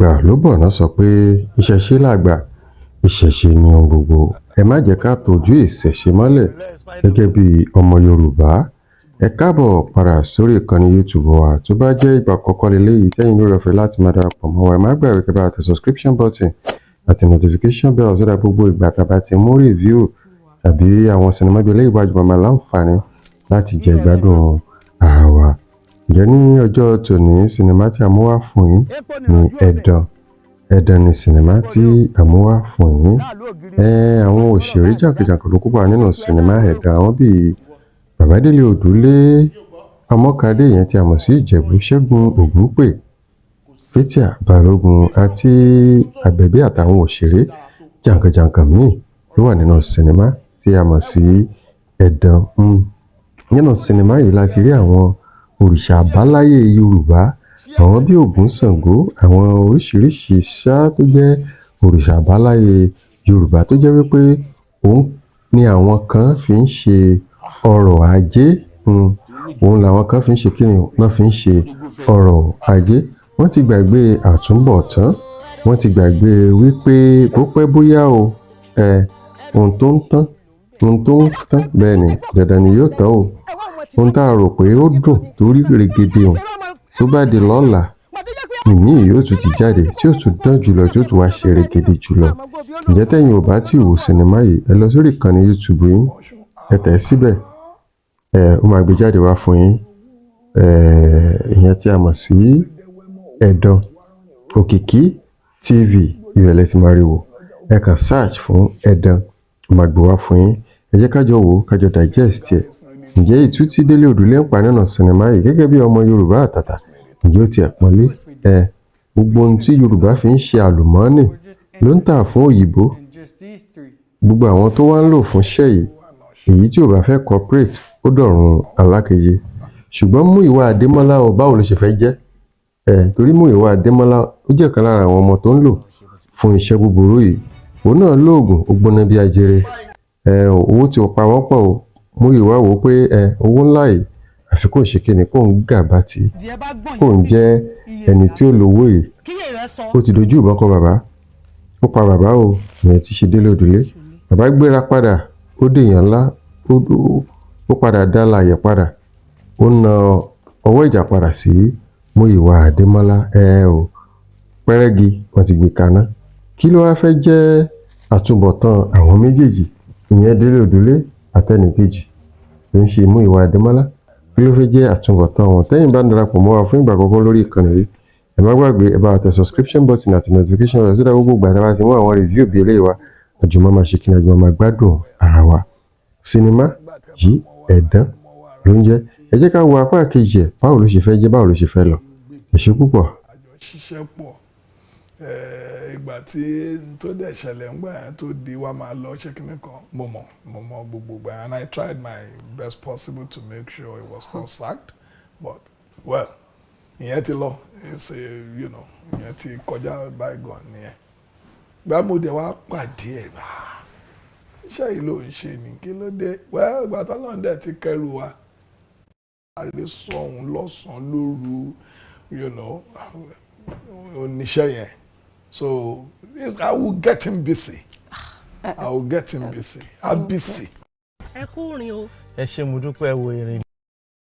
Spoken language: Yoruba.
Àgbà ló bọ̀ náà sọ pé ìṣẹ̀ṣe làgbà, ìṣẹ̀ṣe ni ohun gbogbo. Ẹ má jẹ́ ká tójú ìṣẹ̀ṣe mọ́lẹ̀ gẹ́gẹ́ bí ọmọ Yorùbá. Ẹ káàbọ̀ padà sórí ìkànnì YouTube wa. Tó bá jẹ́ ìgbà àkọ́kọ́ leléyìí tẹ́yin lóore ọ̀fẹ́ láti máa darapọ̀ mọ́ wa, ẹ má gbàgbé kẹ́ bá wa tẹ subscription button àti notification bell so that gbogbo ìgbà tá a bá ti mú review tàbí àwọn sinimá bíi eléyìí wájú, máa láǹfààní láti jẹ ìgbádùn ara wa. Ǹjẹ́ ní ọjọ́ tòní, sinimá tí a mú wá fún yín ní Ẹ̀dàn. Ẹ̀dàn ni sinimá tí a mú wá fún yín. Àwọn òṣèré jàǹkànjàǹkàn ló kópa nínú sinimá Ẹ̀dàn, àwọn bíi Bàbá Délé Òdúlé, Ọmọkadé yẹn tí a mọ̀ sí Ìjẹ̀bú, Ṣẹ́gun Ògúnpè, Fathia Balogun àti Àbẹ̀bí àtàwọn òṣèré jàǹkànjàǹkàn míì ló wà nínú sinimá tí a mọ̀ sí Ẹ̀dàn. Nínú sinimá yìí láti rí àwọn òrìṣà àbáláyé Yorùbá, àwọn bíi Ògún, Ṣàngó, àwọn oríṣiríṣi ṣá tó jẹ́ òrìṣà àbáláyé Yorùbá, tó jẹ́ wípé òun ni àwọn kan fi ń ṣe ọrọ̀ ajé. Òun làwọn kan fi ń ṣe kíni, wọ́n fi ń ṣe ọrọ̀ ajé. Wọ́n ti gbàgbé àtúbọ̀tán, wọ́n ti gbàgbé wípé bó pẹ́ bóyá o, ohun tó ń tán, ohun tó ń tán, bẹ́ẹ̀ ni, dandan ni yóò tán o. Ohun tá a rò pé ó dùn tó rí rегede òun, tó bá di lọ́la, ìmíì yóò tún ti jáde tí ó tún dán jùlọ, tí ó tún wá ṣe rегede jùlọ. Ǹjẹ́ tẹ́yin ò bá tí ì wo sinimá yìí, ẹ lọ sórí ìkànnì YouTube yín, ẹ tẹ̀ ẹ́ síbẹ̀, ó máa gbé jáde wá fún yín, ìyẹn tí a mọ̀ sí Ẹ̀dàn Òkìkí TV. Ibẹ̀ lẹ ti máa rí wò. Ẹ kàn search fún Ẹ̀dàn, ó máa gbé wá fún yín. Ẹ jẹ́ ká jọ wò ó, ká jọ digest ẹ̀. Ǹjẹ́ ìtú tí Délé Òdúlé ń pa nínú sinimá yìí gẹ́gẹ́ bí ọmọ Yorùbá àtàtà, ǹjẹ́ ó tiẹ̀ pọ́nlé ẹ? Gbogbo ohun tí Yorùbá fi ń ṣe àlùmọ́ọ́nì ló ń tà fún òyìnbó. Gbogbo àwọn tó wá ń lò fún iṣẹ́ yìí, èyí tí ò bá fẹ́ cooperate, ó dọ̀run alákeje. Ṣùgbọ́n Múyìwá Adémọ́lá o, báwo ló ṣe fẹ́ jẹ́ ẹ? Torí Múyìwá Adémọ́lá, ó jẹ́ kan lára àwọn ọmọ tó ń lò fún iṣẹ́ búburú yìí. Òun náà lóògùn, ó gbóná bí ajere. Owó tí ó pa wọ́n pọ̀ o. Múyìwá wò ó pé owó ńlá yìí, àfi kó ṣe kíni, kó ń gàba tí kó ń jẹ́ ẹni tí ó lówó yìí. Ó ti dojú ìbọn kọ bàbá, ó pa bàbá o, ìyẹn ti ṣe Délé Òdùlé. Bàbá gbéra padà, ó dèèyàn ńlá, ó padà dá láàyè padà, ó na ọwọ́ ìjà padà sí Múyìwá Adémọ́lá. Ẹ o pẹ́rẹ́gì, wọ́n ti gbé kaná. Kí ló wáá fẹ́ jẹ́ àtúbọ̀tán àwọn méjèèjì, ìyẹn Délé Òdùlé àtẹnìkejì tó ń ṣe Múyìwá Adémọ́lá? Kí ló fẹ́ jẹ́ àtúbọ̀tán wọn? Tẹ́yìn bá ń darapọ̀ mọ́ wa fún ìgbà àkọ́kọ́ lórí ìkànnì yìí, ẹ má gbàgbé, ẹ bá wa tẹ subscription button àti notification bell sódà gbogbo ìgbà tí a bá ti mú àwọn review bíi eléyìí wá, àjùmọ̀ máa ṣe kí ni, àjùmọ̀ máa gbádùn ara wa. Sinimá yìí, Ẹ̀dán ló ń jẹ́. Ẹ jẹ́ ká wo apá kejì ẹ̀. Báwo ló ṣe fẹ́ jẹ́? Báwo ló ṣe fẹ́ lọ? Ẹ ṣé púpọ̀. Àjọ ṣiṣẹ́ pọ̀. Ìgbà tí tó dẹ̀ ṣẹlẹ̀ ńgbà yẹn tó di wá máa lọ ṣé kíní kan, mo mọ̀ gbogbo ìgbà yẹn, and I tried my best possible to make sure he was not sacked, but well, ìyẹn ti lọ. It's a you know ìyẹn ti kọjá, bygone nìyẹn. Gbà mo dẹ̀ wá pàdé ẹ̀, iṣẹ́ yìí ló ń ṣe ní, kí ló dé? Well, ìgbà tó lọ́n dẹ̀ ti kẹrù wa àrè sọ̀hún lọ́sàn-án lóru, oníṣẹ́ yẹn. So I will get him busy, I will get him busy, I'm busy. Ẹ kú rìn o. Ẹ ṣé, mo dúpẹ́. Wo ìrìn.